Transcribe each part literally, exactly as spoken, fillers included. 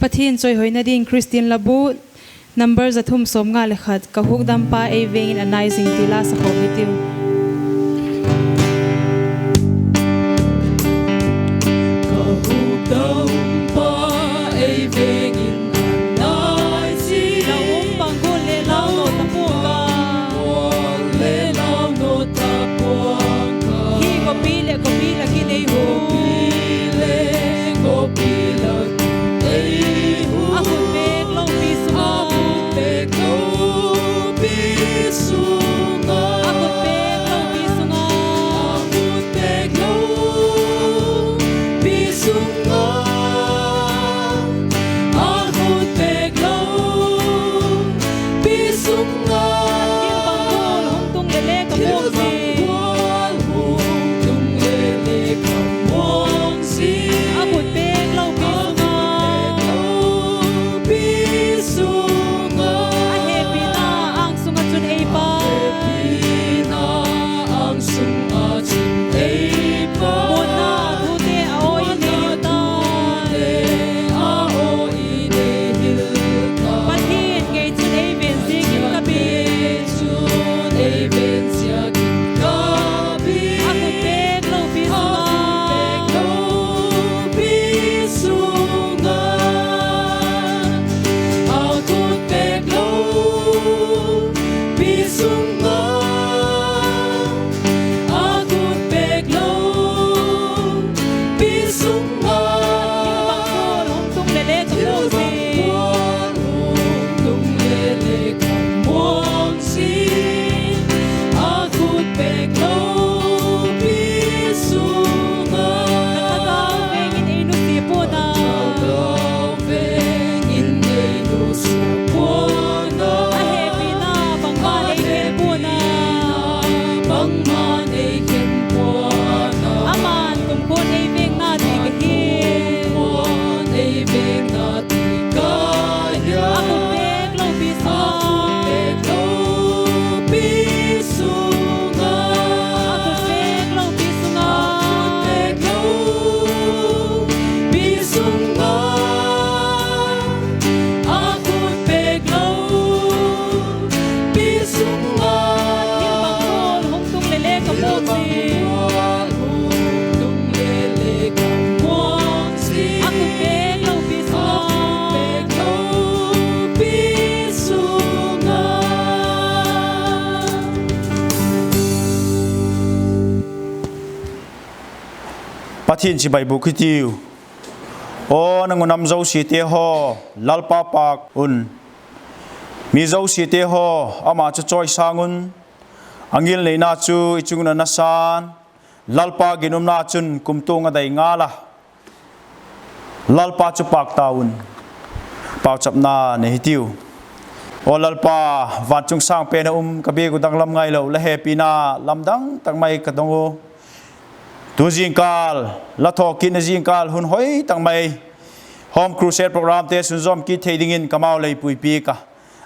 Pathian chawihoina ding Christian Labu, number za thum sawmnga le khat, Ka hukdampa ei veng in a nai zing ti la sakhawm hitiu. Ka hukdampa ei veng in a nai zing, la um bang gual le lau naw ta pua'ng ka, hi gawpi leh gawpi lak in ei hu, a khut pêk lopi sung a, a khut pêk lopi sung a, a khut pêk lopi sung a, a khut pêk lopi sung a, thil bang gual hung tung le le ka muang zing, a khut pêk lopi sung a, a hepina âng sung ah chun ei pa, muanna thute a awi in ei hil ta, Pathian ngei chun ei ven ziakin ka bi, a khut pêk lopi sung a, a khut pêk lopi sung a, a khut pêk lopi sung a, thil bang gual hung tung le le ka muang zing, a khut pêk lopi sung a, ka thagau veng in ei nusia pua'n a, a hepina bangma ei khen pua'n a, ama'n kumkhua'n ei vengna ti ka hi, a khut pêk lopi sung a, a khut pêk lopi sung a, a khut pêk lopi sung a, thil bang gual hung tung le le ka muang zing, a khut pêk lopi sung a, Pathian chibai bûk hitiu. Aw nang uh nam zosiate haw, Lalpa pâk un. Mi zosiate haw, ama chu chawisâng un. A ngilneina chu i chung un a nasa'n, Lalpa ginumna chun kumtuang a dai ngal a. Lalpa chu pâk ta un. Pauchapna nei hitiu. Aw Lalpa, van chung sâng pen a um ka biak uh danglam ngailo, la hepina lamdang tak mai ka dong u. Tu zingkâl, la thawkitna zingkâl hun hoi tak mai, Home Crusade programte sunzawm kit thei dingin ka mau lei puipiak a,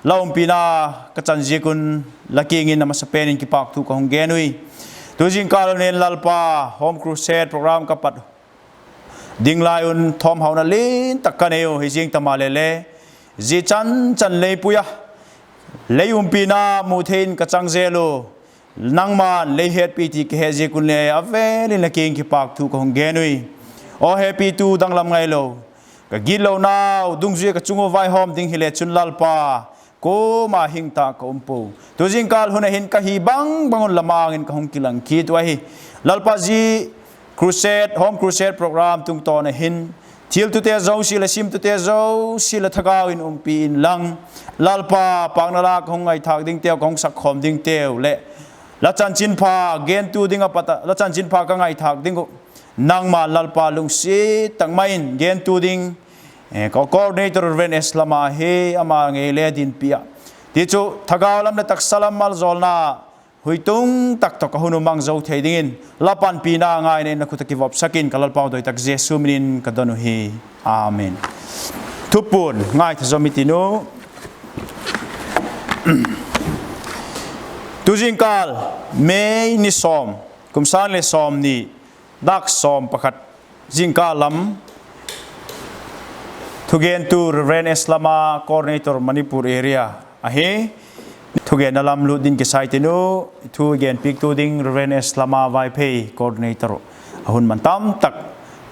la umpina ka chan ziak un, la kiang in a masapen in kipâkthu ka hung gen ui. Tu zingkâl hun in Lalpa, Home Crusade program ka pat ding lai un thawmhauna lian tak ka nei u hi zing ta maleh le, zia chan chan lei pui a, lei umpina mu thei in ka chang zel u. Nangma'n lei hetpi ti ka he ziak un le a vêl in la kiang kipâkthu ka hung gen ui. Aw hepitu danglam ngailo, ka gitlonau dungzui a ka chung ua vaihawm ding hile chun Lalpa, kuama hing ta ka um puau. Tu zingkâl hun a hin ka hi bang bang un la ma-âng in ka hung kilang kit uh ahi. Lalpa zia Crusade, Home Crusade program tungtawn a hin, thiltute zosia leh simtute zosia la thagau in umpi inlang, Lalpa, pâkna la ka hung ngaithâk dingteu, ka hung sakkhawm dingteu leh la chanchinpha gentu ding a pat a, la chanchinpha ka ngaithâk ding uh, nangma'n Lalpa lungsiat tak mai in gentu ding, eh, ka coordinator Reverend S Lama hi ama ngei le dinpi ah, tichu thagau lam leh taksa lam malzawlna huitung tak tawh ka hun um mang zo thei dingin la panpina ngai in ei na khut ah kivopsak in ka Lalpau doi tak Jesu min in ka don uhi. Amen. Thupuan ngaitha zom i tin u. Tu zingkâl May ni sawm, kum sâng leh sawmni, dâk sawm pakhat zingkâl lam Thugentu Reverend S Lama, Coordinator Manipur Area ahi. Thugenna lam lut ding kisai tin u, thu genpiaktu ding Reverend S Lama Vaiphei, Coordinator, a hun man tam tak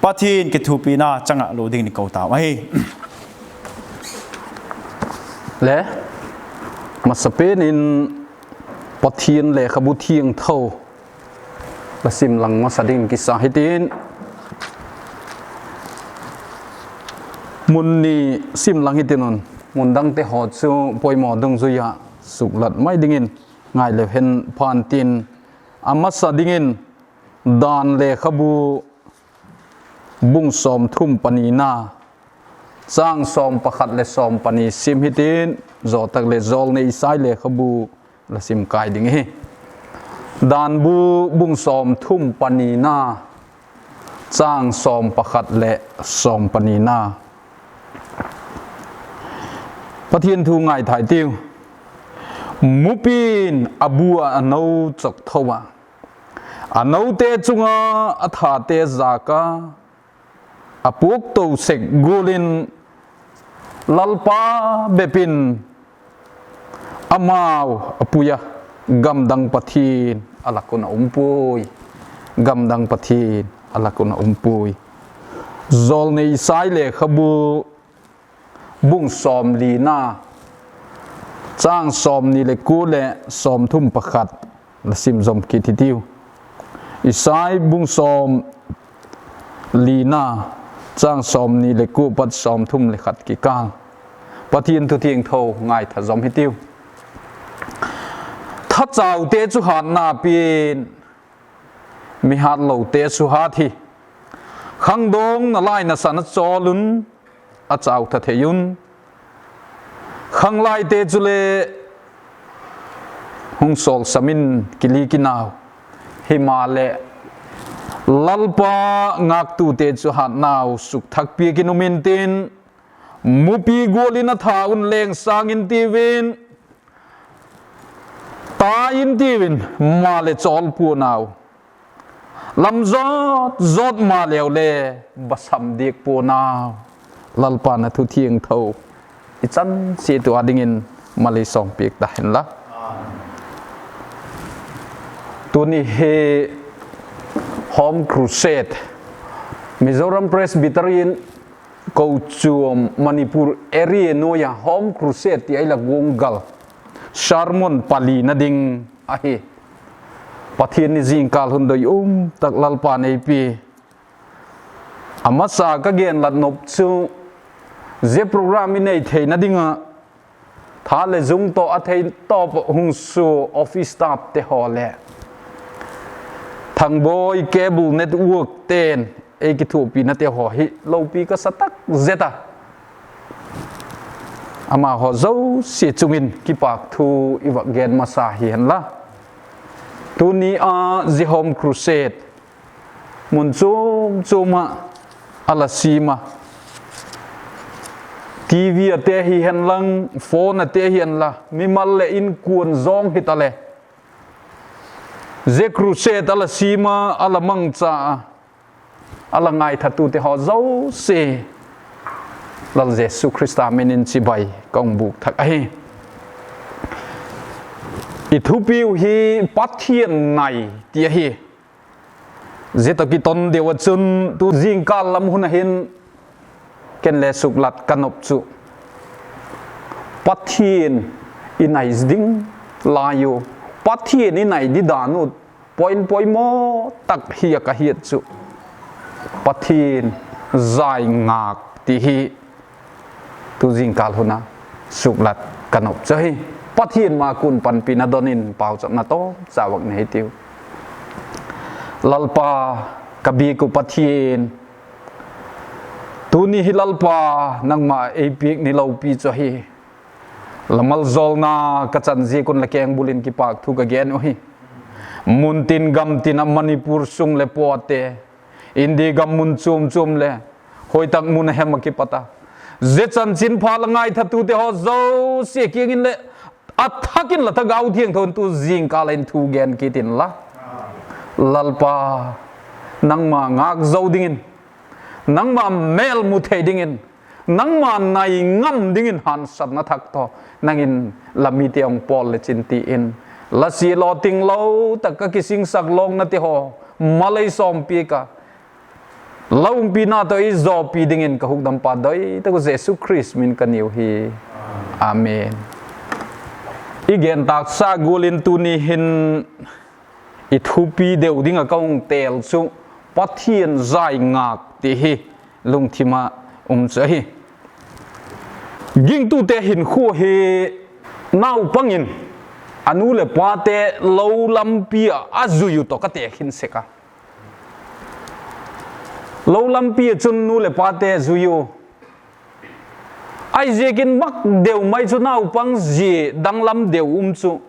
Pathian kithuapina chang ah lo dingin i ko tau ahi. Le, masapen in Pathian lekhabu thiangtho la sim lang masa ding kisa hitin, mun ni sim lang hitin un, mun dangte haw chu poimaw dungzui ah suklat mai dingin ngai leu hen phan tin, a masa dingin Dan lekhabu bung sawmthum panina, châng sawm pakhat leh sawm pani sim hitin, zaw tak leh Jawlnei Isai lekhabu la sim kai ding ahi. Dan bu bung sawmthum panina, châng sawm pakhat leh sawm panina. Pathian thu ngaithai tiu. Mupi'n a bu ah a no chawk tho a, a note chung ah a thate zâk a, a puakto sek gual in Lalpa bep in amau a pui a, gamdang pathian a lak un a um puai. Gamdang pathian a lak un a um puai. Jawlnei Isai lekhabu bung sawmlina, châng sawmni leh kua leh sawmthum pakhat la sim zom kit hitiu. Isai bung sawmlina, châng sawmni leh kua pat sawmthum leh khat kikâl. Pathian thu thiangtho ngaitha zom hitiu. Thachaute chu hâtna pia'n, mi hâtlote chu hât hi. Khangdawng nalai nasan a chawl un, a chau tha thei un. Khanglaite chule hung sawlsam in kili kinau. Himaleh, Lalpa ngâktute chu hâtnau sukthak piak in um intin, mupi gual in a tha un leng sâng intiu in, tai intiu in, maleh chawl pua'n au. Lam zawt zawt maleu le, basam diak pua'n au. Lalpa'n a thu thiangtho i chan chiat ua dingin mal ei sawmpiak ta hen la. Tuni hi Home Crusade, Mizoram Presbyterian Kochuam Manipur Area nuai a Home Crusade ti ei la guanggal, sermon palina ding ahi. Pathian ni zingkâl hun doi um tak Lalpa'n ei pia. A masa ka genlat nop chu, zia program i nei theina ding ah, tha leh zung tawh a thei tawp hung sua office staffte haw leh Thangboi Cable Networkte'n ei kithuapinate haw hi lopi ka sa tak zet a. Amahaw zosia chung in kipâk thu i vak gen masa hi hen la. Tuni a zia Home Crusade mun chuam chuam ah a la sim a, TV ate hi hen lang, phone ate hi hen la, mimal leh inkuan zawng hitaleh, zia crusade a la sim a, a la mangcha a, a la ngaithatute haw zosia, Lal Jesu Khrista min in chibai ka hung bûk thak ahi. I thupiu hi Pathian nai ti ahi. Zia tawh kiton deu ah chun tu zingkâl lam hun a hin ken le suklat ka nop chu, Pathian i nai ding lai u, Pathian i nai di dan u, point poimaw tak hi a ka hiat chu, Pathian zai ngâk ti hi tu zingkâl hun a suklat ka nop chu hi. Pathian ma kun panpina don in pauchapna tawmcha vak nei hitiu. Lalpa, ka biak uh Pathian, tuni hi Lalpa, nangma ei piak ni lopi chu ahi. La malzawlna ka chan ziak un la kengbul in kipâk thu ka gen uhi. Mun tin gam tin ah Manipur sung leh pawtte, India gam mun chuam chuam leh, hoi tak mun a hem ah kipat a, zia chanchinpha la ngaithatute haw zosia kiang in leh, a thak in la Thagau Thiangtho in tu zingkâl in thu gen kit inla, Lalpa, nangma ngâk zo dingin, nangma mêl mu thei dingin, nangma nai ngam dingin hansatna thak tawh nang in la mite hung pawl le chin ti in, la sia law tinglo tak ka kisingsak lawknate haw malei sawmpiak a, la umpina tawh ei zawpi dingin ka hukdampa doi tak uh Jesu Khrist min in ka niu hi. Amen. I gen tâksa gual in tuni hin i thupi deu ding ah ka hung têl chu Pathian zai ngâk ti hi lungthim ah um chu ahi. Gingtute hinkhua hi naupang in a nu leh pate lo lampi ah a zui uh tawh ka tekhin sek a. Lo lampi ah chun nu leh pate zui u. Ahiziakin mak deu mai chu naupang zia danglam deu um chu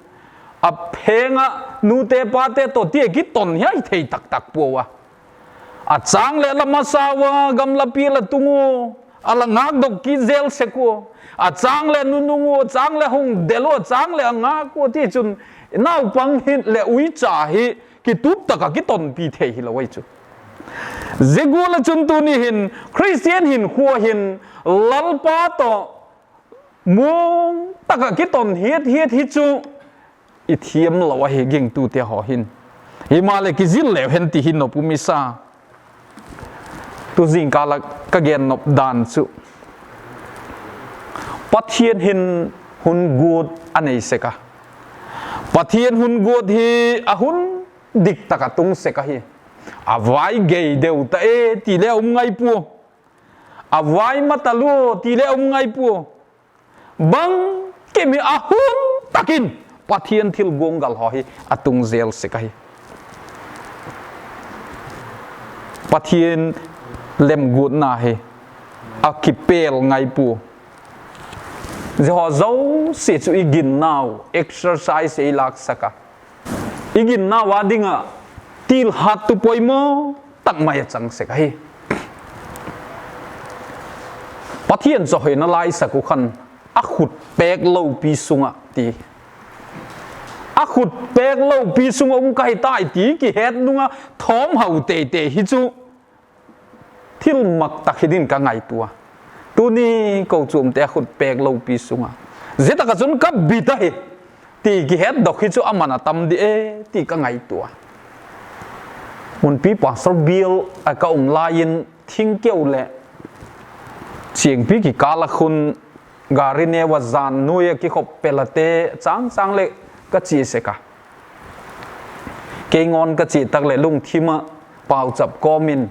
a pheng ah nute pate tawh ti a kiton hi ahi thei tak tak puau a. A châng leh la masa ua gamlapi la tung ua, a la ngâkdok kit zel sek ua. A châng leh nunung ua, a châng leh hung del ua, a châng leh a ngâk ua, tichun naupang hi leh uicha hi kitup tak ah kitonpi thei hilo ahi chu. Zia gual ah chun tuni hin Khristian hinkhua hin Lalpa tawh muang tak ah kiton hiat hiat hi chu i thiam lo ahi gingtute haw hin. Himaleh kizil leu hen ti hi nop um i sa. Tu zingkâl ah ka gen nop dan chu Pathian hin hun guat a nei sek a. Pathian hun guat hi a hun dik tak ah tung sek ahi. A vai gei deu ta e ti le um ngai pua. A vai ma talua ti le um ngai pua. Bangkim hi a hun tak in Pathian thil guanggal haw hi a tung zel sek ahi. Pathian lemguatna hi a kipêl ngai pua. Zia haw zosia chu i ginnau exercise ei lâksak a, i ginnau â ding ah tilhattu poimaw tak mai a chang sek ahi. Pathian chawihoina la i sak uh khan a khut pêk lopi sung ah ti, a khut pêk lopi sung ah um ka hi tai ti kihet nung ah thawm hau tei tei hi chu thil mak tak hi dingin ka ngaitua a. Tuni kochuamte a khut pêk lopi sung ah zia tak ah chun ka bit ahi ti kihetdok hi chu a man a tam di e ti ka ngaitua a. Munpi pastor bial ah ka um lai in thingkeu leh chiangpi kikâl ah khun gari neu ah jan nuai ah kikhop pelate châng châng leh ka chia sek a. Kei ngawn ka chia tak leh lungthim ah pauchap kawm in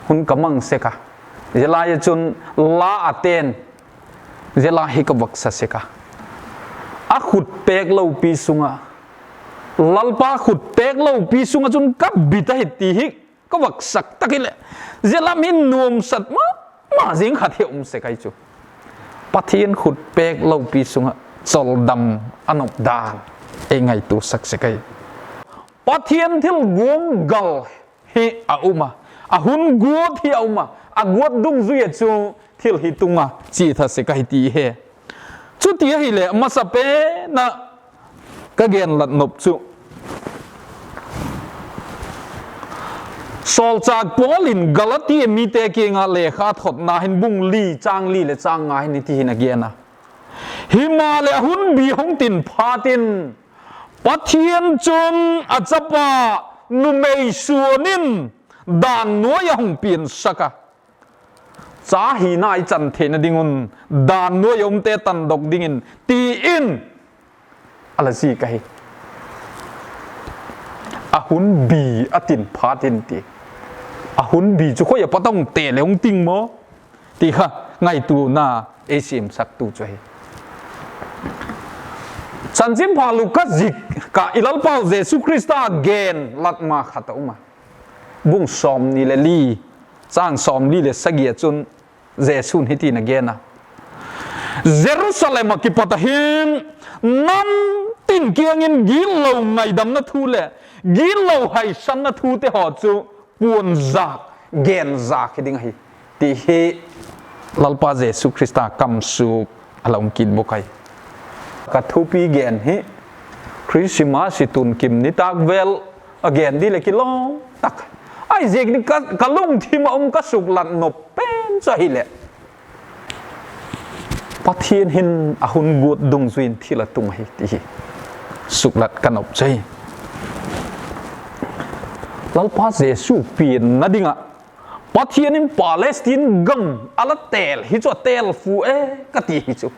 hun ka mang sek a. Zia lai ah chun la a ten, zia la hi ka vak sa sek a. A khut pêk lopi sung ah, Lalpa khut pêk lopi sung ah chun ka bit ahi ti hi ka vak sak tak hileh, zia lam hin nuamsat ma ma zing khat hi a um sek ahi chu. Pathian khut pêk lopi sung ah chawldam a nop dan ei ngaitua sak sek ahi. Pathian thil guanggal hi a um a, a hun guat hi a um a, a guat dungzui ah chu thil hi tung a chia tha sek ahi ti he. Chuti ahileh masa pen ah ka genlat nop chu sawlchâk Paul in Galati mite kiang ah lekha thotna hin bung li châng li leh châng nga hin hiti hin a gen a: Himaleh a hunbî hung tin phat in Pathian chun a chapa numei suan in dan nuai a hung piansak a, cha hina i chan theina ding un dan nuai a umte tandok dingin, ti in a la zik ahi. A hunbî a tin phat in ti, a hunbî chu khoi ah pat a hung te leh hung ting maw ti kha ngaituana ei siamsaktu chu ahi. Chanchinpha Luka zik ah i Lalpau Jesu Khrista gen lat ma khat a um a, bung sawmni leh li, châng sawmli leh sagi ah chun Jesu'n hitin a gen a: Jerusalem ah kipat ah hin nam tin kiang in gitlo ngaidamna thu leh gitlo haisanna thute haw chu puanzâk, genzâk hi ding ahi, ti hi Lalpa Jesu Khrista kamsuak a la um kit bawk ahi. Ka thupi gen hi Christmas i tun kim nitâk vêl a gen di leh kilawm tak. Ahiziak in ka, ka lungthim ah um ka suklat nop pen chu ahileh, Pathian hin a hun guat dungzui in thil a tung ahi ti hi suklat ka nop chu hi. Lalpa Jesu pianna ding ah Pathian in Palestine gam a la têl hi chu a têl fu e ka ti hi chu.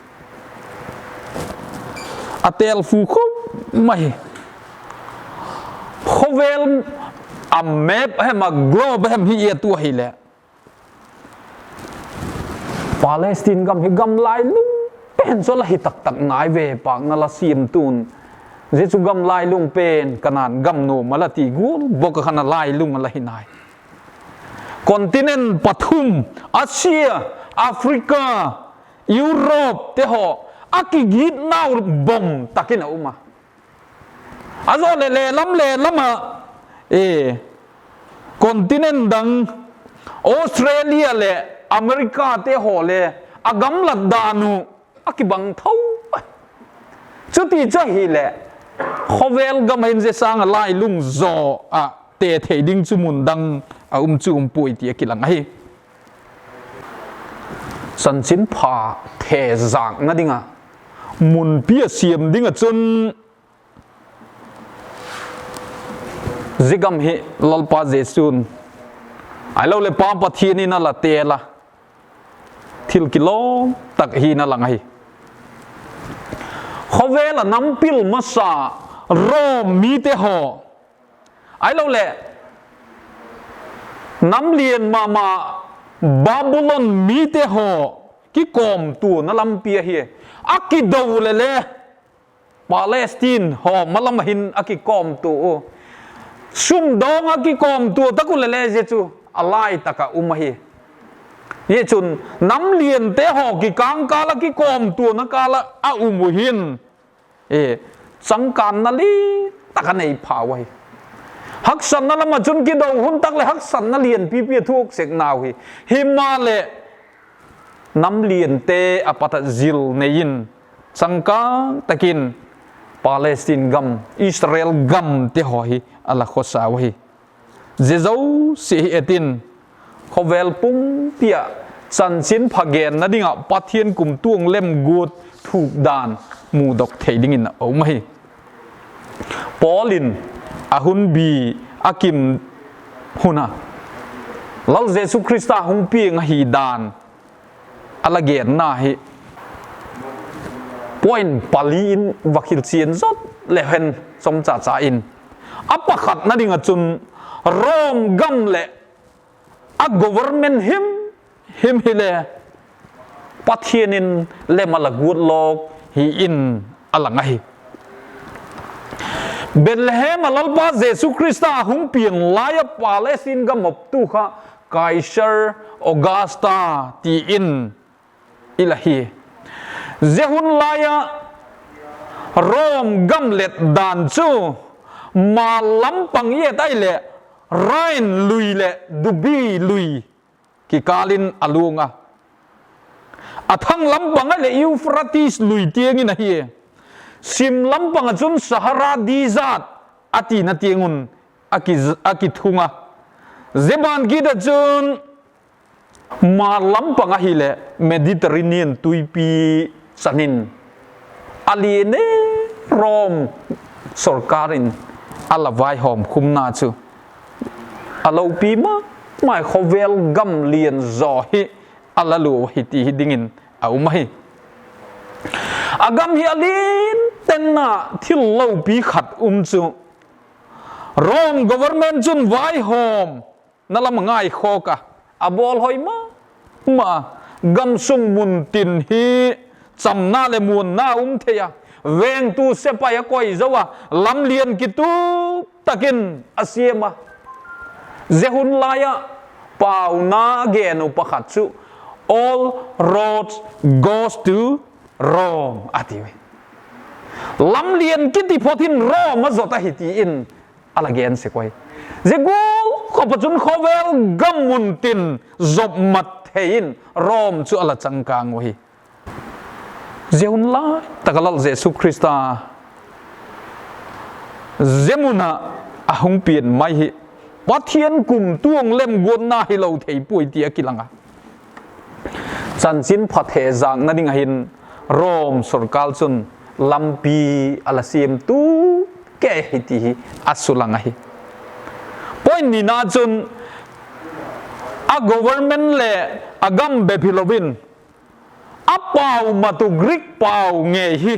A têl fu khum ahi. Khawvel a map hem a globe hem hi i et u ahileh, Palestine gam hi gam lailung pen chu a la hi taktak nai ve, pâkna la siamtu'n. Zia chu gam lailung pen Kanaan gam nuam a la ti gual bawk a khan a lailung a la hi nai. Continent pathum, Asia, Africa, Europe te haw, a kigitnau bawm tak in a um a. A zaw leh le lam le lam ah, e, continent dang, Australia leh America te haw le a gamlat dan uh a kibang tho a. Chuti chu ahileh, khawvel gam ah hin zia sâng ah lailung zaw ah te thei ding chu mun dang a um chu um puai ti a kilang ahi. Chanchinpha thezâkna ding ah munpi a siam ding ah chun, zia gam hi Lalpa Jesu'n, ahiloleh Pa Pathian in a la têl a, thil kilawm tak hi'n a lang ahi. Khawvel ah nam pil masa Rom mite haw, ahiloleh nam lian ma ma Babulon mite haw kikawmtuana lampi ahi. A kido leh le Palestine haw malam ah hin a kikawmtua u. Sumdawng ah kikawmtua tak uh leh le zia chu a lai tak ah um ahi. Zia chun nam liante haw kikâng kâl ah kikawmtuana kâl ah a um uh hin, changkânna lian tak a nei phau ahi. Haksatna lam ah chun kido hun tak leh haksatna lian pipi a thuak sek nau hi. Himaleh, nam liante a pat ah zil nei in, changkâng tak in Palestine gam, Israel gamte haw hi a la khawsau ahi. Zia zosia hi et in, khawvel pumpi ah chanchinpha genna ding ah Pathian kumtuang lemguat thuk dan mudok thei dingin a um ahi. Paul in a hunbî a kim hun a Lal Jesu Khrista hung piang ahi dan a la genna hi point pali in va hilchian zot le hen chomcha cha in, a pakhatna ding ah chun Rom gam leh a government him him hile Pathian in lem a la guat lawk hi in a lang ahi. Bethlehem ah Lalpa Jesu Khrista hung pian lai ah Palestine gam optu kha Kaisar Augusta ti in i la hi. Zia hun lai ah Rom gam let dan chu mal lam pang i et ahileh Rhine lui leh Danube lui kikâl in a luang a. A thang lam pang ahileh Euphrates lui tiang in ahi. Sim lam pang ah chun Sahara Desert a tina tiang un a kithung a. Zia ban kit ah chun mal lam pang ahileh Mediterranean tuipi chan in a lian e. Rom sorkar in a la vaihawm khumna chu a lopi ma mai, khawvel gam lian zaw hi a la lua hi ti hi dingin a um ahi. A gam hi a lian tenna thil lopi khat um chu Rom government chun vaihawmna lam a ngaikhawk a, a bawl hoi ma ma a. Gam sung mun tin hi chamna leh muanna um thei a, vengtu sepai a koi zo a, lam lian kitup tak in a siam a. Zia hun lai ah pauna gen uh pakhat chu All roads goes to Rome a ti ui. Lam lian kiti phot hin Rom a zot ahi ti in a la gen sek ui. Zia gual khop ah chun khawvel gam mun tin zop mat thei in Rom chu a la changkâng uhi. Zia hun lai tak ah Lal Jesu Khrista zia mun ah a hung pian mai hi Pathian kumtuang lemguatna hilo thei puai ti a kilang a. Chanchinpha thezâkna ding ah hin Rom sorkar chun lampi a la siam tu kei hi ti hi a sulang ahi. Point nina chun a government leh a gam bep hilo in a pau mat uh Greek pau ngei hi,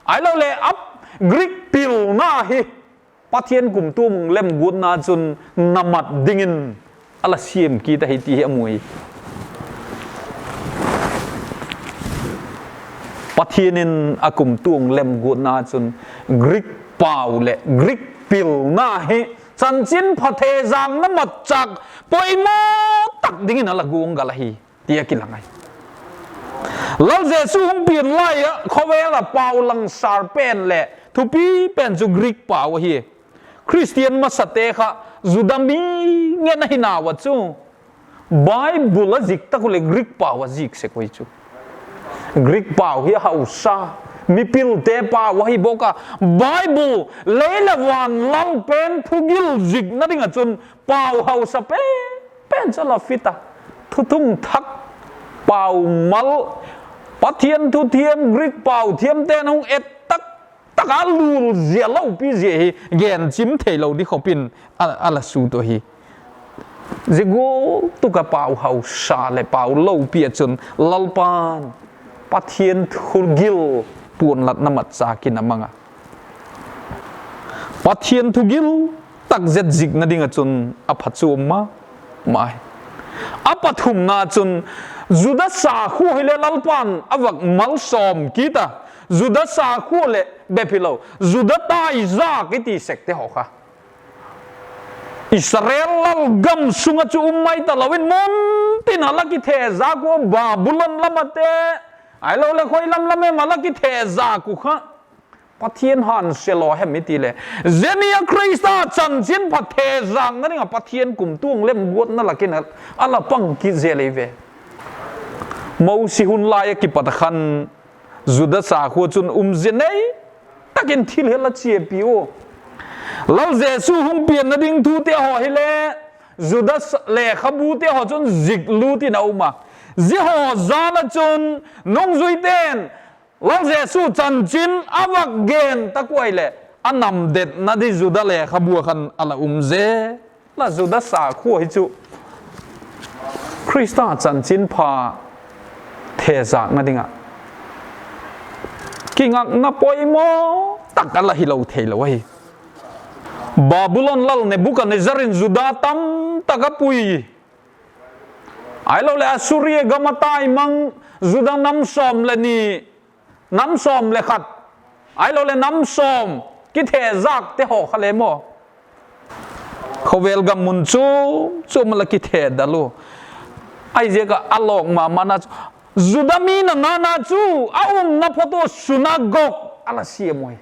ahiloleh a Greek pilna hi Pathian kumtuang lemguatna chun na mat dingin a la siam kit ahi ti hi a mu hi. Pathian in a kumtuang lemguatna chun Greek pau leh Greek pilna hi chanchinpha thezâkna matchâk poimaw tak dingin a la guanggal ahi ti a kilang ahi. Lal Jesu hung pian lai ah khawvel ah pau langsâr pen leh thupi pen chu Greek pau ahi. Khristian masate kha Juda mi ngen ahi nau ah chu Bible a zik tak uh leh Greek pau a zik sek uh hi chu. Greek pau hi a hausa, mipilte pau ahi bawk a, Bible, lei leh van lal pen thugil zikna ding ah chun pau hausa pen pen chu a la fit a, thuthung thak, pau mal, Pathian thu thiam, Greek pau thiamte'n hung et tak tak a lul zia lopi zia hi gen chim theilo di khop in a la sut uh hi. Zia gual tuk a pau hausa leh pau lopi ah chun Lalpa'n Pathian thugil puanlatna matchâk in a mang a, Pathian thugil tak zet zikna ding ah chun a phachuam ma ma hi. A pathumna chun Juda sakhua hile Lalpa'n a vak malsawm kit a, Juda sakhua leh bep hilo, Juda taizâk i ti sekte haw kha Israel lalgam sung ah chu um mai talo in mun tin a la kithezâk ua, Babulon lam ate, ahiloleh khoi lam lam em a la kithezâk uh kha Pathian hânsia law hem i ti leh, zia ni a Khrista chanchinpha thezâkna ding ah Pathian kumtuang lemguatna lak in a la pang kit zel ei ve. Mosi hun lai ah kipat a khan Juda sakhua chun umzia nei tak in thil hi a la chiapi ua. Lal Jesu hung pianna ding thute haw hile Juda lekhabute haw chun zik lût in a um a, zia haw jal ah chun nungzuite'n Lal Jesu chanchin a vak gen tak ua leh a namdetna di Juda lekhabu ah khan a la um zel a, Juda sakhua hi chu Khrista chanchinpha thezâkna ding ah kingakna poimaw tak a la hilo theilo ahi. Babulon lal Nebukadnezzar in Juda tamtak a pui, ahiloleh Assuria gam a tai mang, Juda nam sawm leh ni, nam sawm leh khat, ahiloleh nam sawm kithezâkte haw kha le maw, khawvel gam mun chuam chuam a la kithedal ua. Ahiziak ah a lawk ma mana chu Juda mi na nana chu a umna phat ua sunagog a la siam uhi.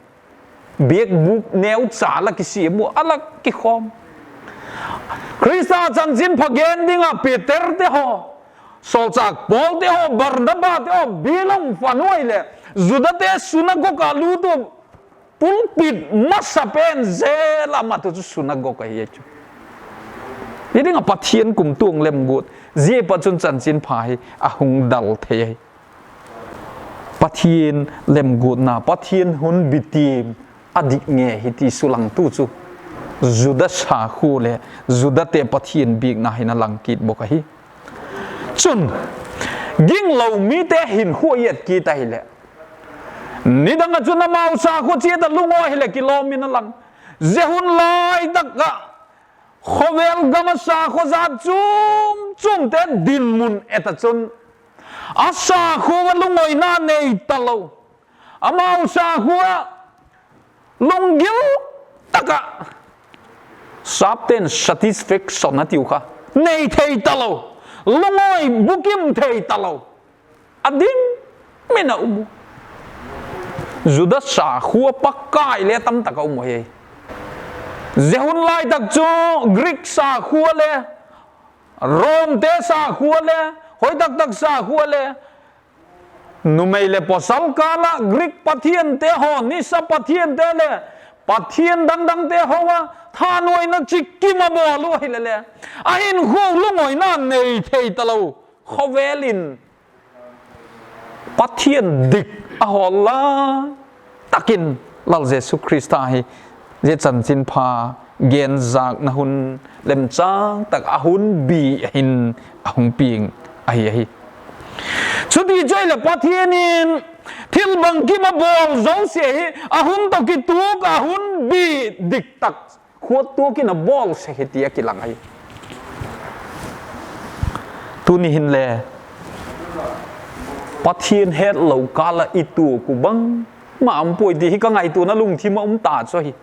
Biakbûk neucha la kisiam ua, a la kikhawm. Khrista chanchinpha gen ding ah Peterte haw, sawlchâk Paulte haw, Barnabate haw bilung pha nuai leh Judate sunagog a lût ua, pulpit masa pen zel a mat uh chu sunagog ahi chu. Hi ding ah Pathian kumtuang lemguat, zia pat chun chanchinpha hi a hung dal thei ahi. Pathian lemguatna, Pathian hun bitiam a dik nge hi ti sulangtu chu Juda sakhua leh Judate Pathian biakna hin a lang kit bawk ahi. Chun, ginglo mite hinkhua i et kit ahileh, nidang ah chun amau sakhua chiat ah lungawi hileh kilawm in a lang. Zia hun lai tak ah khawvel gam ah sakhua jat chuam chuamte dinmun et ah chun, a sakhua ah lungawina nei talo, amau sakhua ah lunggil tak ah, sapte'n satisfaction a tiu kha, nei thei talo, lungawi bukim thei talo, a ding min a um u. Juda sakhua pakai le tamtak a um uhi. Zia hun lai tak chu Greek sakhua le, Romte sakhua le, hoi tak tak sakhua le, numei leh pawsal kâl ah Greek pathiante haw, nisa pathiante leh pathian dang dangte haw a thanuaina chikim a bawl u ahile le, a hinkhua lungawina nei thei talo, khawvel in Pathian dik a hawl lai tak in Lal Jesu Khrista hi zia chanchinpha genzâkna hun lemchâng tak a hun bi a hin a hung piang ahi ahi. Chuti chu ahileh Pathian in thil bangkim a bawl zosia hi a hun tawh kituak a hun bi dik tak khuat tuak in a bawl sek hi ti a kilang ahi. Tuni hinle Pathian hetlo kâl ah i tuak uh bangma um puai ti hi ka ngaituana lungthim ah um ta chu ahi.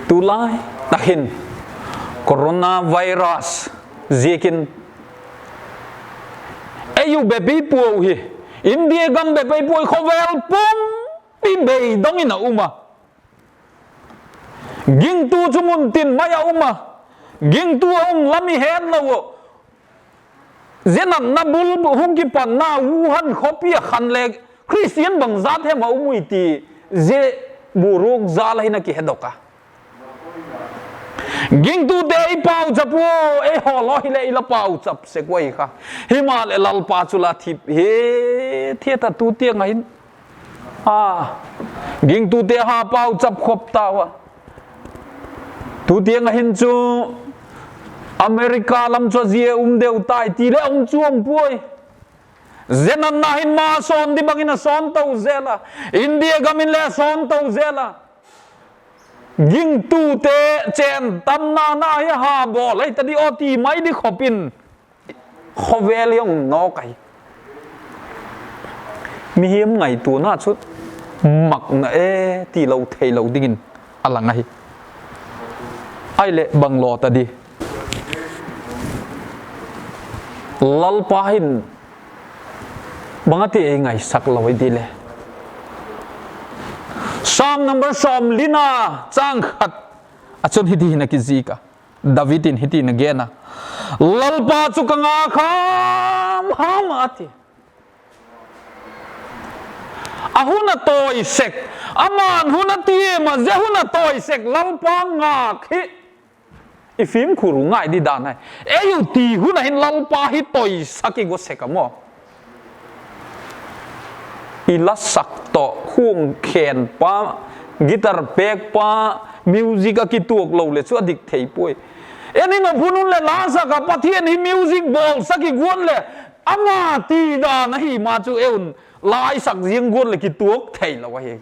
Tulai tak hin coronavirus ziakin ei uh bep i puau hi, India gam bep ei puai, khawvel pumpi beidong in a um a. Gingtu chu mun tin mai a um a, gingtu a um lam i hetlo uh. Zia natna bul hung kipatna Wuhan khawpi ah khan le Khristian bangzat hem a um ui ti zia buruk jal ah hin a kihedok a. Gingtute i pauchap ua, ei hawl aw hileh i la pauchap sek ua hi kha. Himaleh Lalpa chu la thip hi, thiat a tu tiang ah hin. A, gingtute ha pauchap khop tau a. Tu tiang ah hin chu America lam chu a zia um deu tai ti le um chuam puai. Zia natna hin ma sawn di bangin a sawn to zel a, India gam in le a sawn to zel a. Gingtute chên tamna na hi ha bawl ahi ta di aw ti mai di khop in khawvel hi hung nawk ahi. Mihing ngaituana chu makna e ti lo theilo dingin a lang ahi. Ahileh bang law ta di? Lalpa hin bang a ti ei ngaisak lo i di le, Sam number sawmlina, châng khat ah chun hiti hin a kizik a, David in hiti in a gen a, Lalpa chu ka ngâk ham ham a ti. A hun a tawi sek, ama'n hun a tiam ah, zia hun a tawi sek Lalpa ngâk hi i fimkhur uh ngai di dan ahi. Ei uh ti hun ah hin Lalpa hi tawisak i gua sek a maw. I lasak tawh khuang khenpa, guitar pêkpa, music a kituak lo leh chu a dik thei puai. En in a phun un leh lasak ah Pathian hi music bawlsak i guat leh, ama ti dan ahi ma chu ei un laisak ziang guat leh kituak theilo ahi.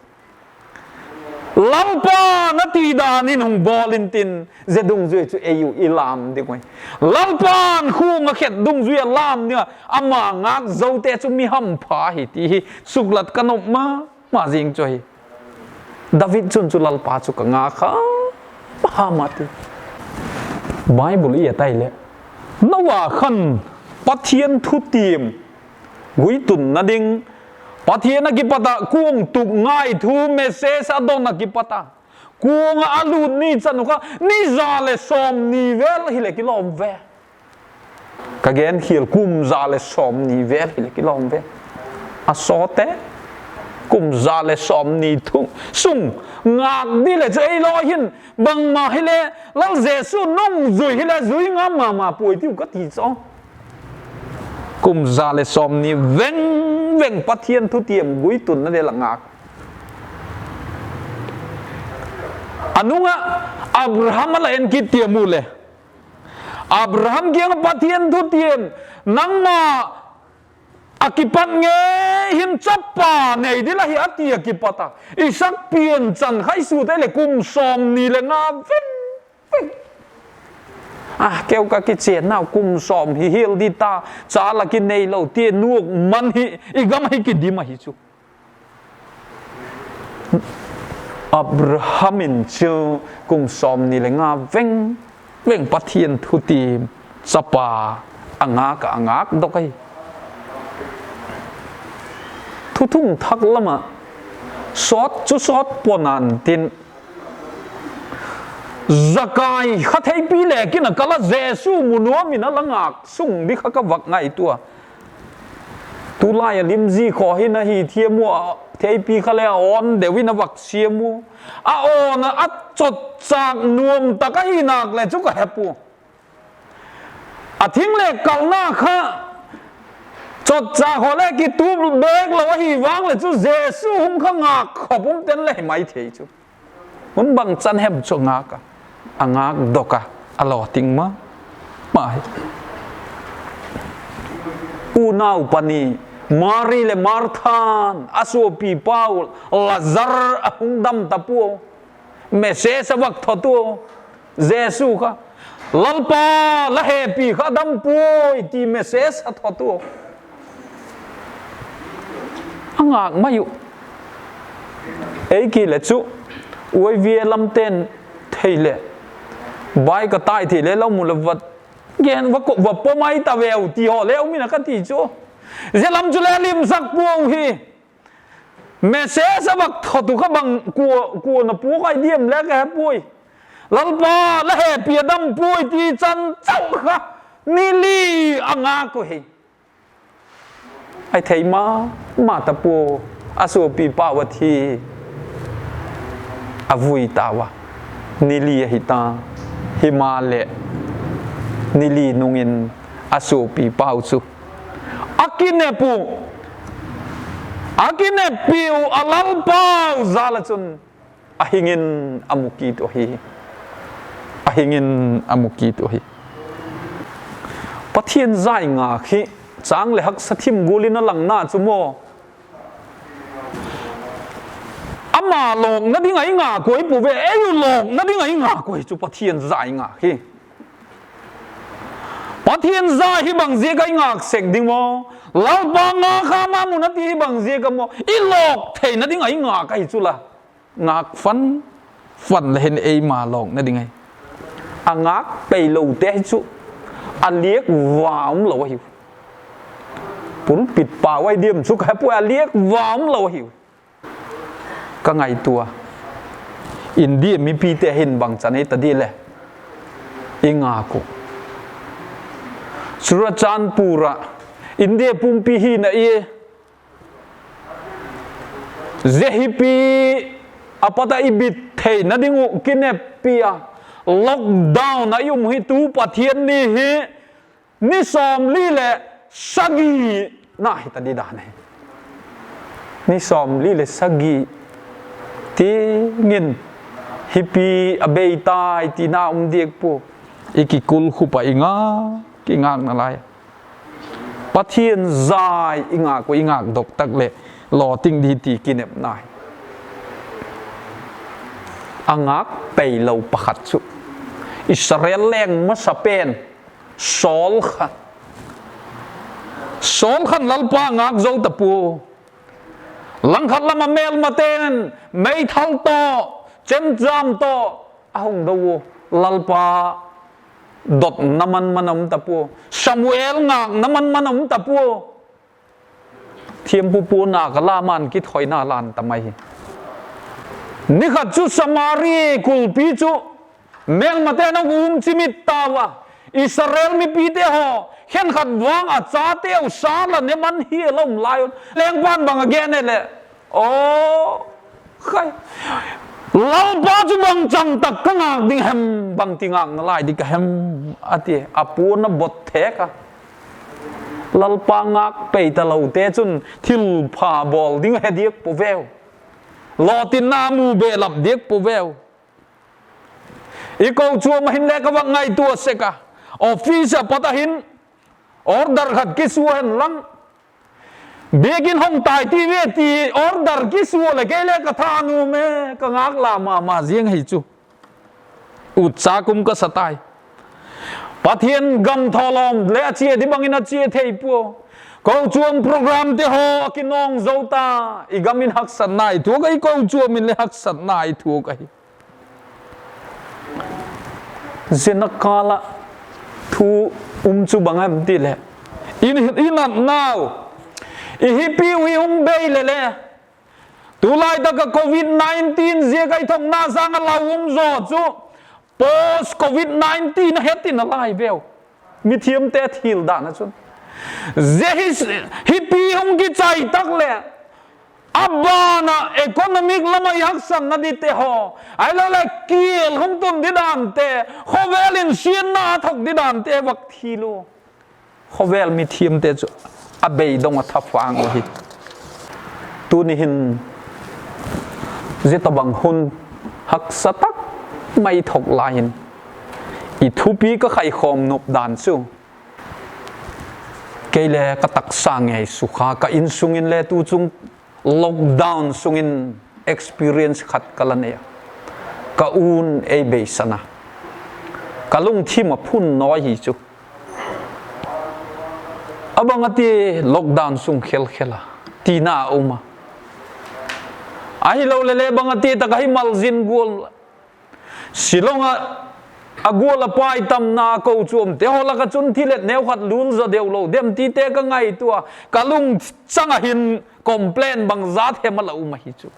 Lalpa'n a ti dan in hung bawl intin, zia dungzui chu ei uh i lâm ding uh hi. Lalpa'n khuang a khet dungzui a lâm ding ah, ama ngâk zote chu mi hampha hi ti hi suklat ka nop ma ma zing chu ahi. David chun chu Lalpa chu ka ngâk ham ham a ti. Bible i et ahileh, Noa khan Pathian thutiam guitunna ding, Pathian a kipat ah kuang tuk ngai thu message a don a kipat a, kuang ah a lût ni chan uh kha ni za leh sawmni vel hileh kilawm ve. Ka genkhial, kum za leh sawmni vel hileh kilawm ve. A sawte, kum za leh sawmni thu sung ngâk di leh chu ei lawi hin bangma hile, Lal Jesu nungzui hile zui ngam ma ma puai tiu ka ti chu. Kum za leh sawmni veng veng Pathian thutiam guitunna ding la ngâk. A nung ah Abraham a la en kit tiam u leh, Abraham kiang ah Pathian thutiam, nangma a kipat ngei hin chapa nei ding la hi a ti a kipat a, Isak pian chan kha i sut ahileh kum sawmni leh nga veng veng. A, keu ka kichennau kum sawm hi hial di ta, cha la kineilo ti nuak man hi, i gam hi kidim ahi chu. Abraham in chu kum sawmni leh nga veng veng Pathian thutiam chapa a ngâk ah a ngâkdok ahi. Thuthung thak lam ah sawt chu sawt pua na'n tin, Zakai kha theipi leh kin a kal a, Jesu mu nuam in a la ngâk sung di kha ka vak ngaitua. Tulai a limzi khaw hin a hi thiam ua, theipi kha le a awn deu in a vak siam u. A awn a, a chawtchâk nuam tak ahi nâk leh chu ka he pua. A thing le kalna kha Chawtchâk haw le kitup bêk lo ahi vang leh chu Jesu hung kha ngâk khawp um ten le hi mai thei chu. Hun bang chan hem chu a ngâk a, a ngâkdok a, a lawting ma ma hi. Unau pani, Mari leh Martha'n a suapipau Lazar a hung dam ta puau. Message a vak thot ua, Jesu kha, Lalpa, la hepi kha a dam puai, ti message a thot ua. A ngâk mai uh. Ei ki le chu, uai via lamte'n thei leh, bai ka tai thei le la mu le va, gen va ko va pom ai ta veu ti haw le um in a ka ti chu. Zia lam chu le a limsak puau hi. Message a vak thot uh kha bang kua, kua'n a puak ai diam le ka he puai. Lalpa, la hepi a dam puai ti chan chau kha, ni li a ngâk uh hi. Ai thei ma ma ta pua, a suapipau a thi, a vui tau a, ni li ahi ta, himaleh, ni li nung in a suapipau chu a kinep uh, a kineppi uh a lalpau jâl ah chun a hing in a mu kit uh ahi. A hing in a mu kit uh ahi. Pathian zai ngâk hi châng leh haksa thim gual in a langna chu maw, ama lawkna ding ah i ngâk uh ahi puau ve, ei u lawkna ding ah i ngâk uh ahi chu Pathian zai ngâk hi. Pathian zai hi bang ziak ah i ngâk sek ding maw? Lalpa ngâk kha ma mun a ti hi bang ziak ah maw? I lawk theina ding ah i ngâk ahi chu la. Ngâk fan fan le hin eima lawkna ding ahi. A ngâk peilote hi chu a liak va um lo ahiu. Pulpit pau ai diam chu ka he puai, a liak va um lo ahiu. Ka ngaitua, India mipite hin bangchan ei ta di le i ngâk uh. Churachandpur ah India pumpi hina i, zia hipi a pat ah i bit theina ding uh kineppi a, lockdown ah i um hi tu Pathian ni hi ni sawmli leh sagi na hi ta di dan hi. Ni sawmli leh sagi tiang in hipi a bei tai tina um diak pua, i kikulkhup ah i ngâk, i ngâkna lai. Pathian zai i ngâk uh, i ngâkdok tak leh lawting di ti kinepna hi. A ngâk peilo pakhat chu Israel leng masa pen Saul kha, Saul khan Lalpa ngâk zo ta pua. Langkhat lam ah mêlmate'n meithal tawh, chemjam tawh a hung do u, Lalpa dotna man man a um ta pua, Samuel ngâkna man man a um ta pua. Thiampu puan a ka la man kithoina lan ta mai hi. Ni khat chu Samari kulpi chu mêlmate'n a um chimit tau a, Israel mipite haw khenkhat vang a chateu sa la ne man hi a la um lai un, lengpa'n bang a gen e leh, aw, khai, Lalpa chu bangchan tak ka ngâk ding hem, bangti ngâkna lai di ka hem, a ti a, puan a bot thêk a. Lalpa ngâk pei talote chun thilpha bawl ding he diak pua veu, lawtinna mu belap diak pua veu. I kochuam ah hin le ka vak ngaitua sek a, office ah pat ah hin order khat kisua hen lang, biakin hong tai ti ve ti order kisua leh kei le ka thanuam e, ka ngâk la ma ma ziang hi chu. Utcha kum ka sa tai. Pathian gam thawlawm le a chia di bangin a chia thei pua. Kochuam programte haw a kinawng zo ta. I gam in haksatna i thuak ahi, kochuam in le haksatna i thuak ahi. Zia na kâl ah thu um chu bang em ti leh, i, i natnau, i hipiu hi hung bei leh le, tulai tak ah covid nineteen ziak a i thokna sâng a lau um zaw chu, post covid nineteen a het in a lai veu. Mithiamte thil dan ah chun, zia hi, hipi hung kichai tak leh, a ban ah economic lam ah i haksatna dite haw, ahiloleh kial hung tun di dante, khawvel in siatna a thok di dante vak thil u. Khawvel mithiamte chu a beidong a thapang uh hi. Tuni hin zia tawhbang hun haksa tak mai thok lai in i thupi ka khaikhawm nop dan chu, kei le ka taksa ngei sukha, ka insung in le tu chung lockdown sung in experience khat ka la nei a, ka u'n ei beisan a, ka lungthim a phun nawi hi chu. A bang a ti, lockdown sung khelkhel a tina a um a, ahilole le bang a ti tak ahi malzin gual, Shillong ah a gual a pai tamna kochuamte haw lak ah chun thil et neu khat lul zaw deu lo dem tite ka ngaitua a, ka lungchang ah hin complain bangzat hem a la um ahi chu.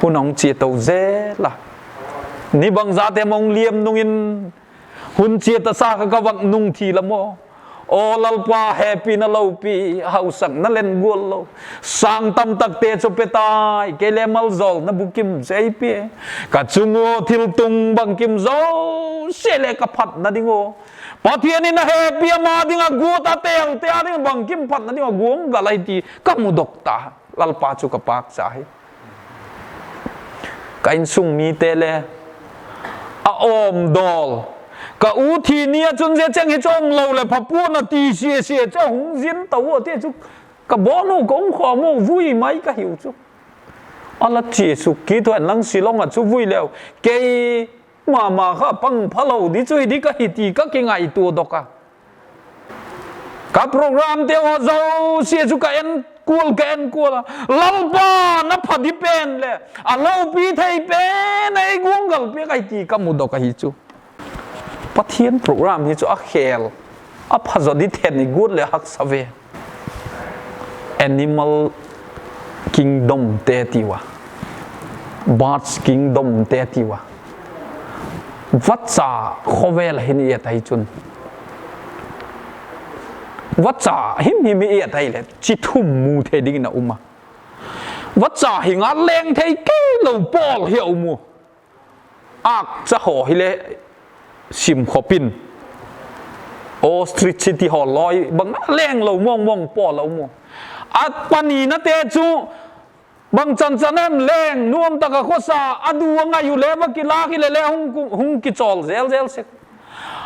Hun a hung chia to zel a, ni bangzat hem a hung liam nung in, hun chia ta sa kha ka vak nung thil a maw. Aw Lalpa, hepina lopi, hausakna len gual lo, sâng tam takte chu pe tai, kei le maljawlna bukim chu ei pia, ka chung ua thiltung bangkim zosia le ka phatna ding ua, Pathian in a hepi ama ding ah guat a telte â ding bangkim phatna ding ah guanggal ahi ti ka mudok ta. Lalpa chu ka pâkcha hi. Ka insung mite le a awm dawl, ka u thi ni ah chun zia cheng hi chu um lo leh pha pua'n a ti sia sia chu a hung zin to ua ti chu, ka bawn u, ka um khawm u, vui mai ka hiu chu. A la chia suk kit u hen lang, Shillong ah chu vui leu, kei ma ma kha pang phalo di chu hi di ka hi ti ka kingaituadok a. Ka programte haw zosia chu ka en kual, ka en kual a, Lalpa'n a pha di pen leh a lopi thei pen ei guanggal piak ahi ti ka mudok ahi chu. Pathian program hi chu a khêl, a pha zaw di then i guat leh haksa ve. Animal kingdomte tiu a, birds kingdomte tiu a, vacha khawvel ah hin i et ahi chun, vacha himhim i et ahileh chi thum mu thei dingin a um a. Vacha hi ngal leng thei kei lo pawl hi a um u. Âkcha haw hile sim khop in, ostrich ti haw lawi bang a leng lo mawng mawng pawl a um u. A paninate chu bangchan chan em leng nuam tak a khawsa a du a ngai u le va kilâk hile le hung kichawl zel zel sek.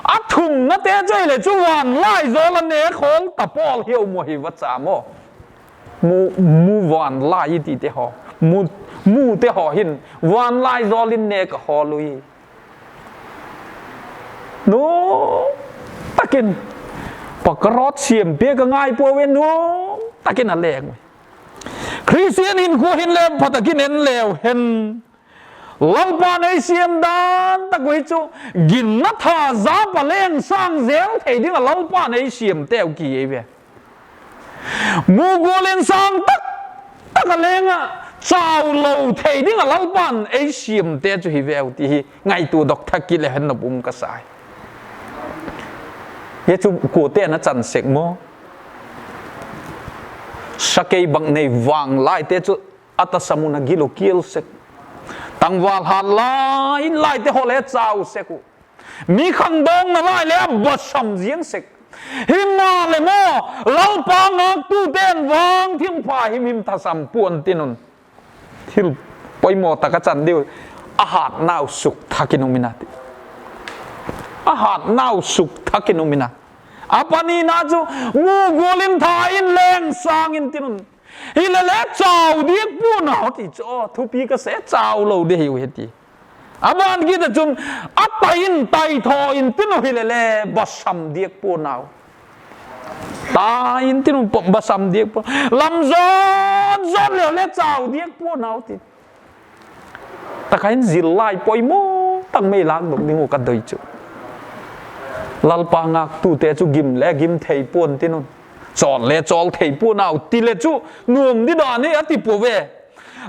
A thumnate chu hile chu van lai zawl a ne khawl ta pawl hi a um u hi vacha maw. Mu, mu van lai i tite haw, mute haw hin van lai zawl in ne ka hawl ui. Nuam tak in, pakarot siam piak a ngai puau e, nuam tak in a leng ui. Khristian hinkhua hin le pha tak in en leu hen, Lalpa'n ei siam dan tak uh hi chu ginna tha zap a leng sâng zel thei ding ah Lalpa'n ei siamteu ki ei ve. Mu gual in sâng tak tak a leng ah, chau lo thei ding ah Lalpa'n ei siamte chu hi veu ti hi ngaituadok thak kit le hen nop um ka sa hi. Hi chu kuate'n a chan sek maw? Sakei bak nei vang laite chu a tasam un a gil u kial sek. Tangval hat lai in laite haw le chau sek uh. Mi khangdawngna lai le a basam ziang sek. Himaleh maw, Lalpa ngâktute'n vang thilpha himhim tasam pua'n tin un, thil poimaw tak a chan diu, a hâtnau suk thak in um in a ti. A hâtnau suk thak in um in a. A panina chu, mu gual in tha in leng sâng in tin un, hile le chau diak pua'n a ti chu, aw thupi ka sa, chau lo di hiu hi ti. A ban kit ah chun, a tai in tai thaw in tin u hile le basam diak pua'n au. Tai in tin u basam diak pua, lam zot zot leu le chau diak pua'n au ti. Tak ah hin zillai poimaw tak mai lâkdok ding uh ka doi chu. Lalpa ngâktute chu gim le gim thei pua'n tin un, chawl le chawl thei pua'n au ti le chu, nuam di dan hi a ti pua ve.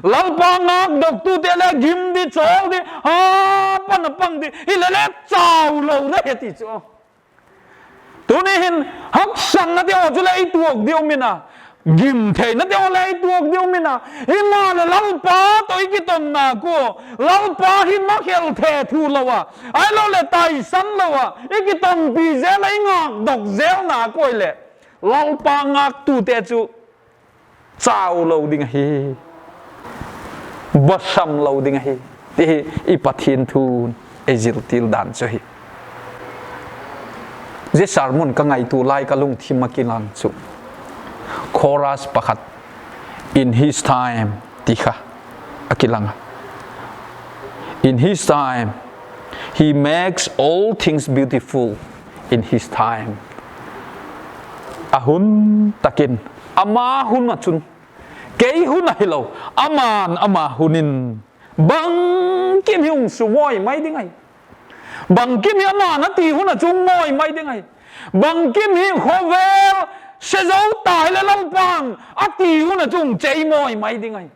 Lalpa ngâkdoktute le gim di, chawl di, ha pan a pang di hile le chau lo na hi ti chu. Tuni hin haksatnate haw chu le i tuak di um in a, gim theinate haw le i tuak di um in a, himaleh Lalpa tawh i kitonna kua, Lalpa hin makhel the thu lo a, ahiloleh taisan lo a i kitonpi zel ah i ngâkdok zelna kua hileh, Lalpa ngâktute chu chau lo ding ahi, basam lo ding ahi, ti hi i Pathian thu'n ei ziltil dan chu ahi. Zia sermon ka ngaitua lai ka lungthim ah kilang chu chorus pakhat, In His time ti kha a kilang a. In His time, He makes all things beautiful in His time. A hun tak in, ama hun ah chun, kei hun ahilo, ama'n ama hun in bangkim hi hung sumawi mai ding ahi. Bangkim hi ama'n a ti hun ah chun mawi mai ding ahi. Bangkim hi khawvel se zo ta hileh Lalpa'n a ti hun ah chun chei mawi mai ding ahi.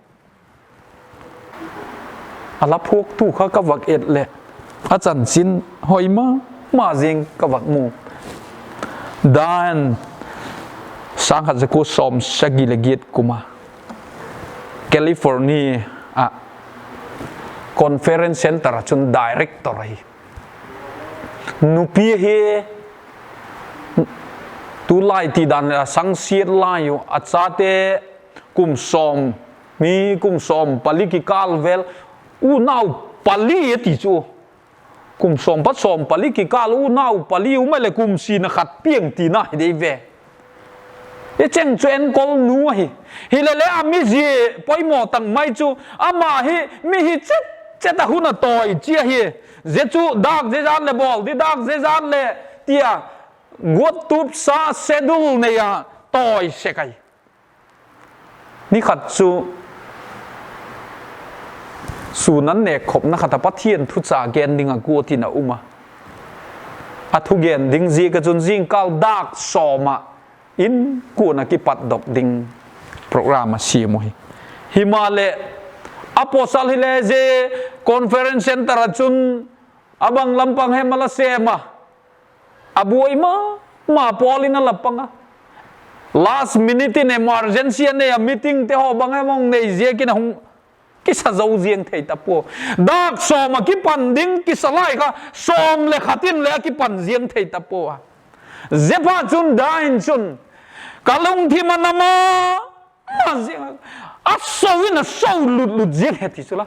A la phuaktu kha ka vak et leh, a chanchin hoi ma ma zing ka vak mu. Dan sâng khat za kua sawmsagi leh giat kum a California ah conference center ah chun director ahi. Nupi hi tulai ti dan leh a sangsiat lai uh, a chate kum sawm, mi kum sawm pali kikâl vel, unau pali a ti chu. Kum sawm pat sawm pali kikâl unau pali um a leh kum sina khat piang tina hi dei ve. I cheng chu enkol nu ahi. Hileleh a mizia poimaw tak mai chu, ama hi mi hi chet chet a hun a tawi chi ahi. Zia chu dâk zezat leh bawl di, dâk zezat leh tia guat tupsa schedule nei a tawi sek ahi. Ni khat chu sûn an nêkkhopna khat ah Pathian thucha gen ding ah guat in a um a. A thugen ding ziak ah chun zingkal dâk sawm ah inkuan ah kipatdok ding program a siam uhi. Himaleh, a pawsal hile zia conference center ah chun a bang lam pang hem a la sêm a, a buai ma ma pawl in a la pang a. Last minute in emergency a nei a, meetingte haw bang hem a hung nei ziakin a hung kisa zo ziang thei ta pua. Dâk sawm ah kipan ding kisa lai kha sawm leh khat in leh a kipan ziang thei ta pua a. Ziaphatchun Diane chun, ka lungthim a na ma ma ziang a, a so in a so lut lut ziang he ti chu la.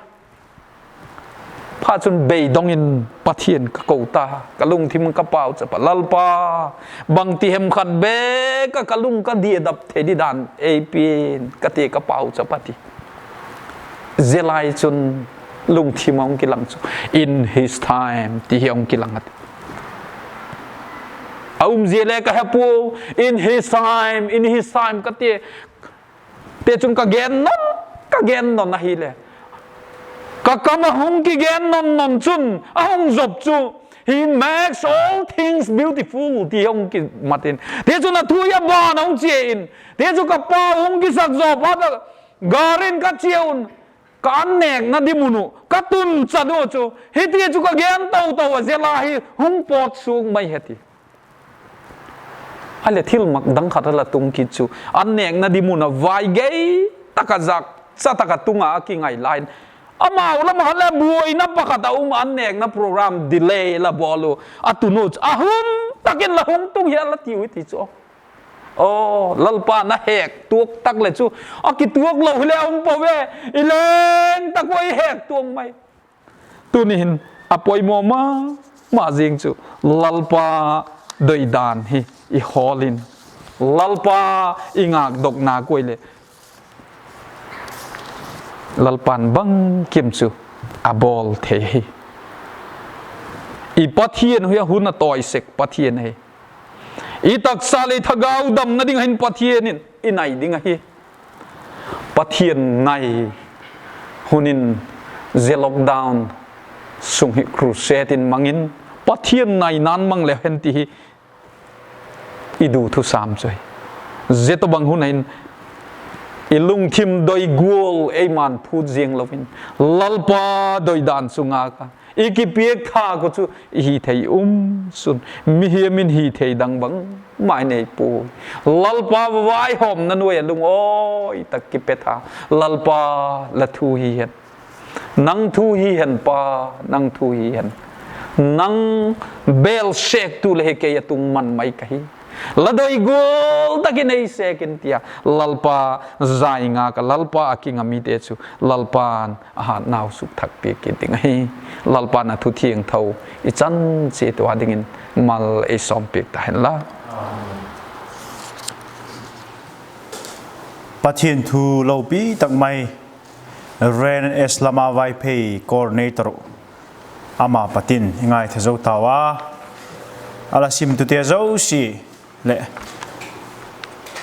Phatchun beidong in Pathian ka ko ta, ka lungthim ka pauchap a, Lalpa, bangti hem khat bek ah ka lung ka diadap thei di dan ei pia in ka ti, ka pauchap a ti. Zia lai chun lungthim a hung kilang chu, In His time ti hi a hung kilang a ti. A umzia le ka he pua, In His time, In His time ka ti. Tichun ka gen non, ka gen non ahile, ka kam a hung kigen non non chun a hung zop chu, He makes all things beautiful ti hung kimat in, tichun a thu hi a ban a hung chia in, tichun ka pau hung kisak zaw phat a, gari in ka chia un, ka an nêkna di mun uh ka tun chan u chu, hiti chu ka gen to to a, zia la hi hung pawt suak mai he ti. Ahile thil mak dang khat a la tung kit chu, an nêkna di mun a vai gei tak a, zak cha tak a tung a a kingai lai in, amau lam ah khan le buaina pakhat a um, an nêkna program delay la bawl u, a tun u chu a hun tak in la hung tung hi a la tiu i ti chu. Aw, Lalpa na hek tuak tak leh chu, a kituak lo hile a um pua ve, i leng tak ua i hek tuak mai. Tuni hin a poimaw ma ma zing chu, Lalpa doidan hi i hawl in, Lalpa i ngâkdokna kuai leh Lalpa'n bangkim chu a bawl thei hi. I Pathian hi a hun a tawi sek Pathian ahi. I taksa leh thagau damna ding hin Pathian in i nai ding ahi. Pathian nai hun in, zia lockdown sung hi crusade in mang in, Pathian naina'n mang le hen ti hi i du thusam chu hi. Zia tawhbang hun a hin i lungthim doi gual eima'n phût ziang lo in, Lalpa doidan chu ngâk a, i kipiak thâk uh chu i hi thei um sun, mihiam in hi thei dang bangma i nei puai. Lalpa vaihawmna nuai a lungawi tak kipe tha, Lalpa, la thu hi hen. Nang thu hi hen Pa, nang thu hi hen. Nang bêl sêktu le hi kei a tung man mai ka hi. La doi gual tak in ei sek in, tia Lalpa zai ngâk a, Lalpa a kingak mite chu Lalpa'n a hatnau sukthak piak kit ding ahi. Lalpa'n a thu thiangtho i chan chiat ua dingin mal ei sawmpiak ta hen la. Pathian thu lopi tak mai, Reverend S Lama Vaiphei, coordinator uh, ama pat in i ngaitha zo tau a, a la simtute zosia leh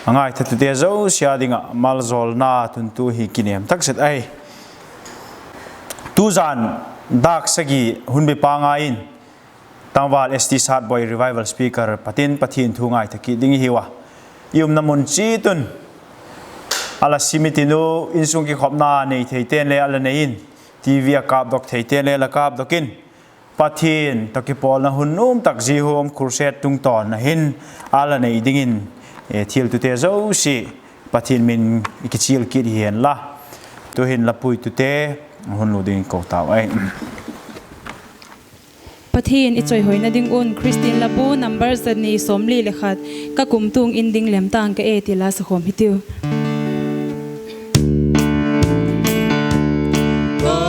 a ngaithatute zosia â ding ah maljawlna tuntu hi kinêm tak zet ahi. Tuzan dâk sagi hun bi pang a in, tangval S T Satboi, Revival Speaker, pat in Pathian thu ngaitha kit ding i hiu a, i umna mun chiat un a la sim i tin u, insung kikhopna nei theite'n le a la nei in, TV a kâpdok theite'n le a la kâpdok in, Pathian tawh kipawlna hun nuam tak zia home crusade tungtawn a hin a la nei dingin, thiltute zosia Pathian min i kichial kit hi hen la. Tu'hin la puitute hun lu dingin ko tau ahi. Pathian i chawihoina ding un Christian Labu number za ni sawmli leh khat, Ka kumtuang in ding lem tâng ka e, ti la sakhawm hitiu. Ka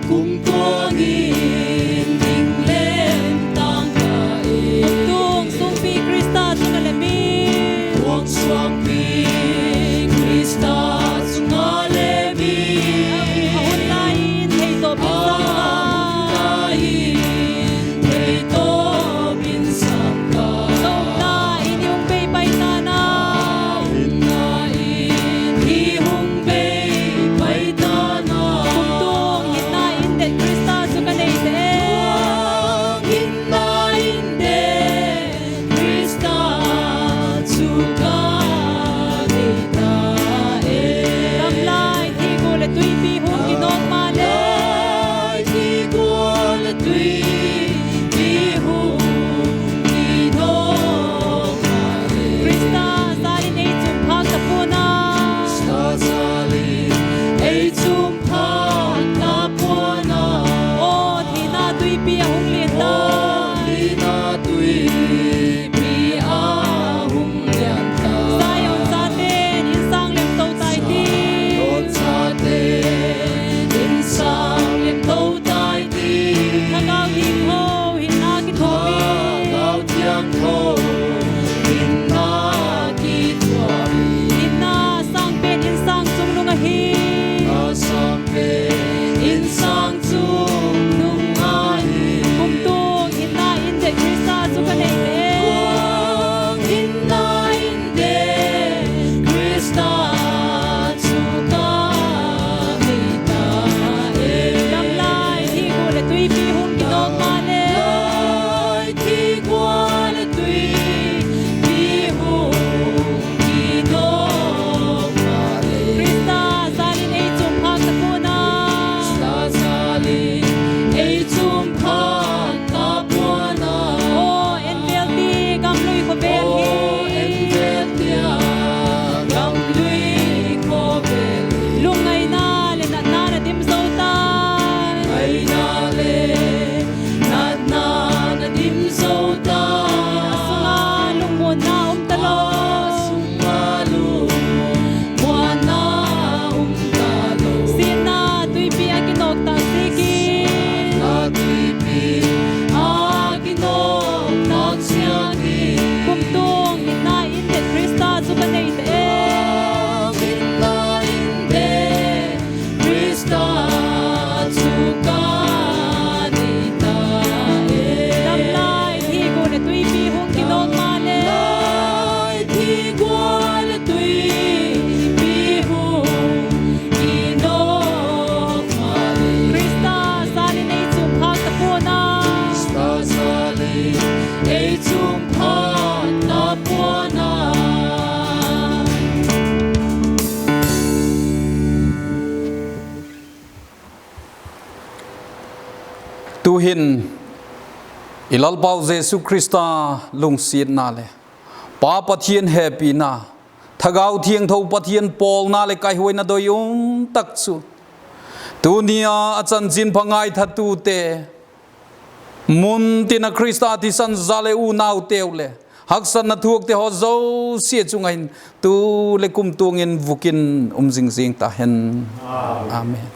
kumtuang in ding lem tâng ka e. Kumtuang sungpi Khrista chung a lem in. Kumtuang sungpi Khrista chung a lem in. A hun lai in theitawp in sâng ta. Theitawp in sâng ta. Hinna in i hung bei pai ta na. Hinna in i hung bei pai ta na. Kumtuang hinna in det Khrista chu ka nei ta e. Kumtuang hinna in det Khrista chu ka nei ta e. Gamlai thi gual leh tuipi hung kinawk maleh. Gamlai thi gual leh tuipi hung kinawk maleh. Khrista jâl in ei chum phâk ta pua'n a. Khrista jâl in ei chum phâk ta pua'n a. Aw thina tuipi a hung lian ta. Aw thina tuipi a hung lian ta. Zion chate'n insâng lem to tai ti. Zion chate'n insâng lem to tai ti. Thagau Thiangtho hinna kithuapi. Thagau Thiangtho hinna kithuapi. Hinna sâng pen insâng chungnung ahi. Hinna sâng pen insâng chungnung ahi. Kumtuang hinna in det Khrista chu ka nei ta e. Kumtuang hinna in det Khrista chu ka nei ta e. Gamlai thi gual leh tuipi hung kinawk maleh. Gamlai thi gual leh tuipi hung kinawk maleh. Khrista jâl in ei chum phâk ta pua'n a. Khrista jâl in ei chum phâk ta pua'n a. Aw en vel ti, gam lui khawvel hi. Aw en vel ti a, gam lui khawvel hi. Lungngaina leh natna'n a dim zo tai. Lungngaina leh natna'n a dim zo tai. A sung a lungmuanna um talo. A sung a lungmuanna um talo. Siatna tuipi a kinawk tak ziakin. Siatna tuipi a kinawk tak ziakin. Kumtuang hinna in det Khrista chu ka nei ta e. Kumtuang hinna in det Khrista chu ka nei ta e. Gamlai thi gual leh tuipi hung kinawk maleh. Gamlai thi gual leh tuipi hung kinawk maleh. Khrista jâl in ei chum phâk ta pua'n a. Khrista jâl in ei chum phâk ta pua'n a. Tu'hin i Lalpau Jesu Khrista lungsiatna leh Pa Pathian hepina, Thagau Thiangtho Pathian pawlna leh kaihuaina doi um tak chu tuni a a chanchinpha ngaithatute, mun tin a Khrista thisan za leh unauteu leh haksatna thuakte haw zosia chung ah hin tu leh kumtuang in vuk in um zing zing ta hen. Amen.